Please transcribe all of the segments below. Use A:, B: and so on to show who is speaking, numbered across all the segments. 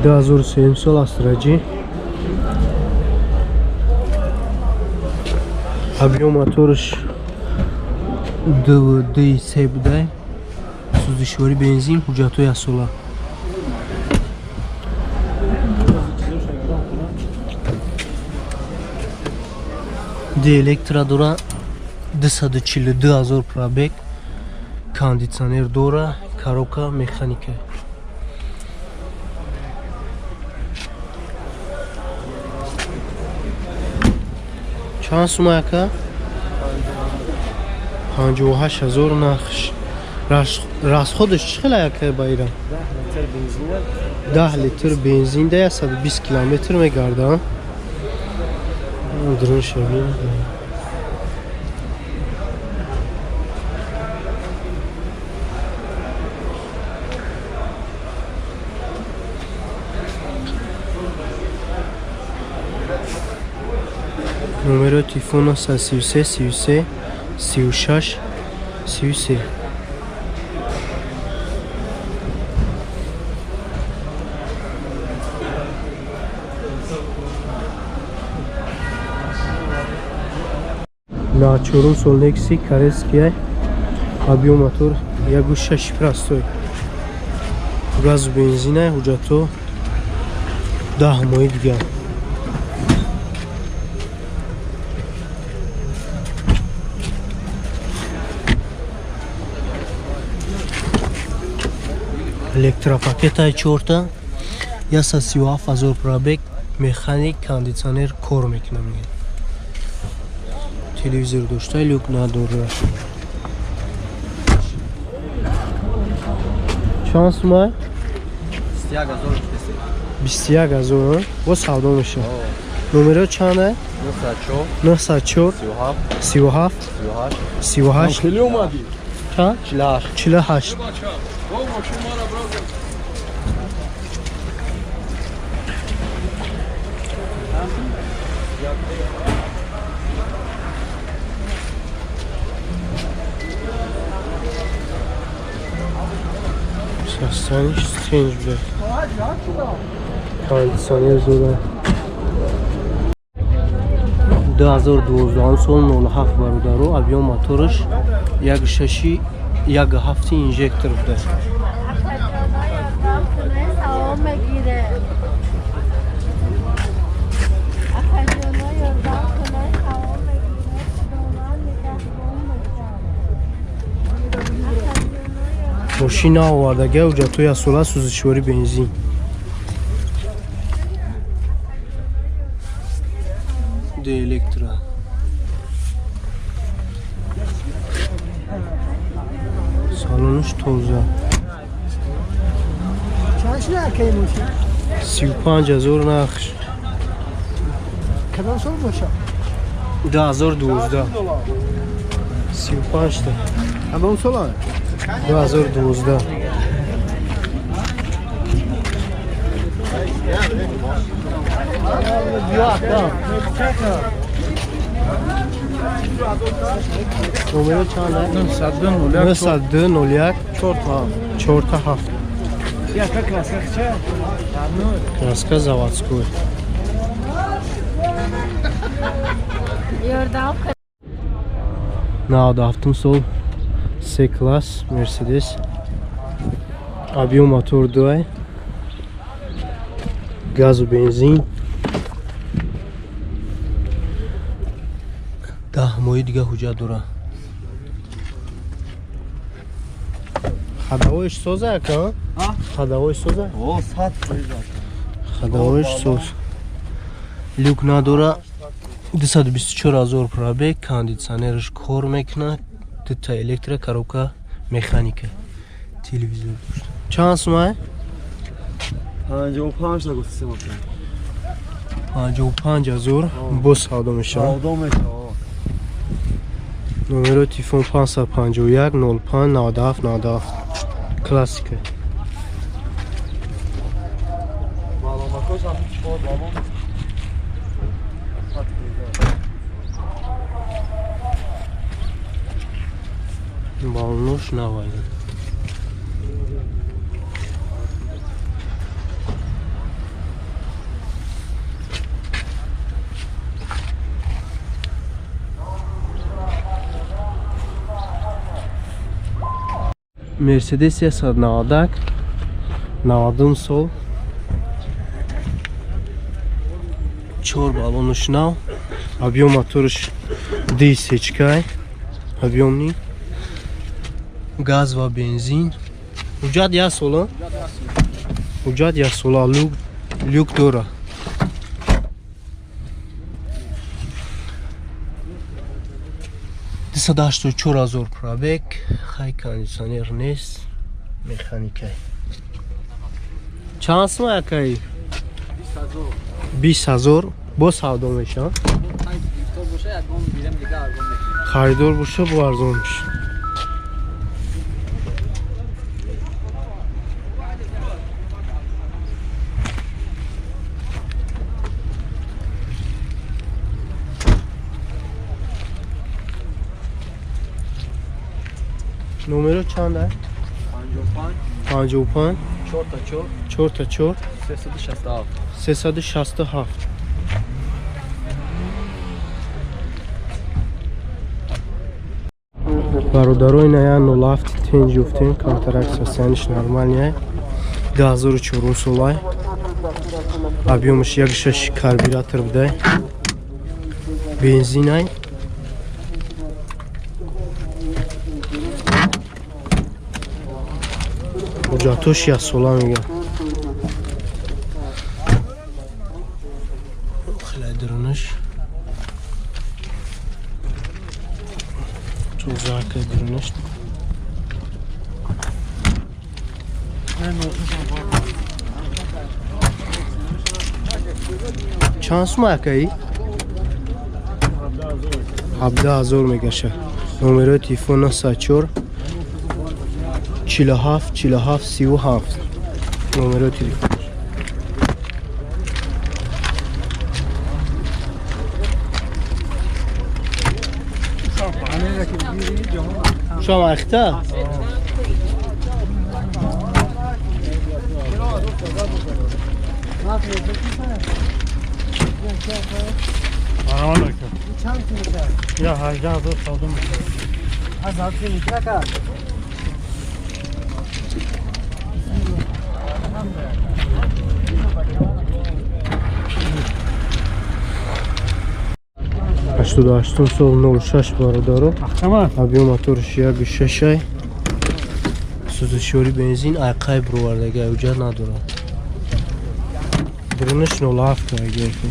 A: 2003 сол Астра G. Объем моторш 2.3 будай. Сӯзишворӣ бензин, ҳуҷҷатҳои асола. Д электро дора, 242 000 пробег, кондитсионер дора, коробка механика. Чанд сума яка? 58 000 нархш. Расходаш чӣ хела яка ба ира? 10 литр бензин да 120 километр мегарда. Дрон шавин. Номеро телефона 33 33 36 33. На чорум сол Некси корейский объем мотор 1.6 простой. Газу бензина, ҳуҷҷатҳо 10 моҳи дигар. Электропакетай чорта, 137 000 пробег, механик, кондитсионер кор мекунад мегӯяд. Телевизор дошта, люк надорад. Чанд сума? 21 000. Бо савдо мешавад. Номеро чанд? 904 37 38
B: Хеле омадӣ.
A: Чанд? 48. Состояние стренч, блядь. Кондиционер зора. 2012 сол 07 бародаро, объем мотораш 1.6 1.7 инжектор буда. Мошина овардага, ҳуҷҷатҳои асола, сӯзишворӣ бензин. Д электро. Салонаш тоза. 35 000 нархш.
B: Кадом сол боша?
A: 2012. 35 та.
B: Кадом сола?
A: 2012. Номеро чанд? 902 01 4 7. Краска заводской. 97 сол С класс Мерседес. Объем мотор 2. Газу бензин. 10 моҳи дига ҳуҷҷат дора. Ходовоиш соза яка? Ходовоиш соза?
B: О, 100%.
A: Ходовоиш соз. Люк надора. 224 000 пробег, кондитсионераш кор мекунад, дута электро, коробка механика. Телевизор дошт. Чанд сума?
B: 55 та гуфти сима.
A: 55 000 боз савдо мешавад.
B: Савдо мешавад.
A: Номеро телефон 551 05 97 97. Классика.
B: Маълумотҳош ҳам 4 баллон.
A: Баллонош навайда. Мерседес 190, 90 сол, 4 баллонаш нав, объем мотораш 10 объемни, газ ва бензин. Ҳуҷҷат як сола? Ҳуҷҷат як сола, люк дора. Дусаду ҳаштоду чор ҳазор пробег, хай кондитсионер нест, механикай. Чанд сум акай? 20 000. Бо савдо мешавад? Харидор боша, бо арзон мешавад. Номеро чанд аст? 55 4 та 4
B: 367.
A: 367. Бародаро, ина я 07 тенҷ ёфтем, контракт состояниш нормальный, 2004 солай, объемаш 1,6, карбюратор будай, бензинай. Ҳуҷҷатош яксола мегӯяд. Хеле дурунаш тозака дурунаш. Чанд сум акаи? 17 000 мегаша. Номерои телефон 94 47 47 37, номерои телефон. Шом ахта?
C: Я 18 000 савдо мекунам.
A: 88 сол 06, бародаро, объем моторш 1,6, сӯзишёри бензин, айқай бировардаги, ҳуҷҷат надорад. Дурунаш 07 агерки.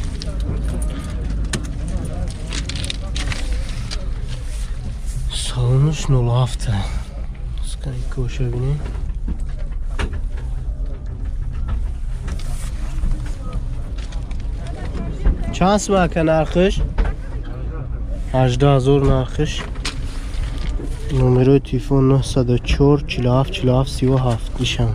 A: Салонаш 07. Скайкоша бинед. Чанд сум ака нархиш? 18 000 нархиш. Номерои телефон 904 47 47 37 ишам.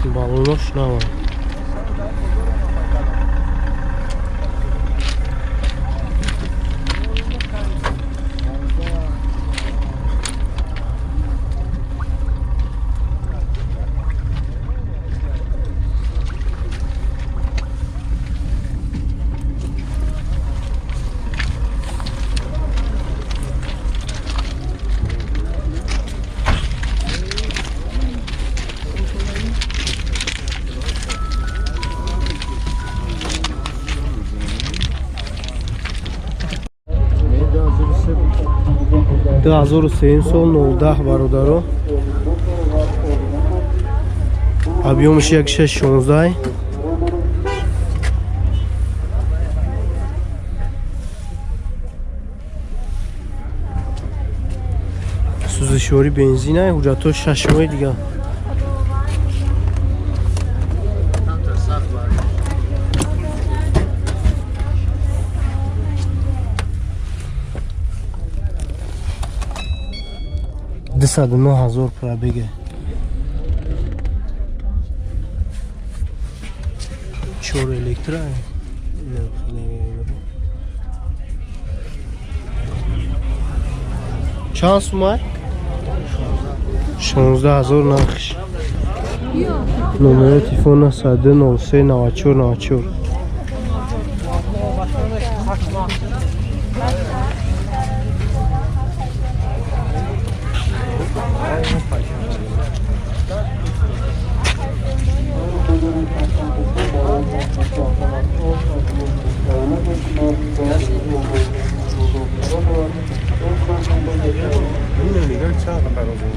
A: Баллонош нава. 2003 сол 010, бародаро, объемаш 1,6 16, сӯзишёри бензина, ҳуҷҷатҳо 6 моҳи дига. 209 000 пробеге. Чор электро. Чанд сумай? 16 000 нархиш. Номери телефон 903 94 94.
C: Чанд дарозӣ?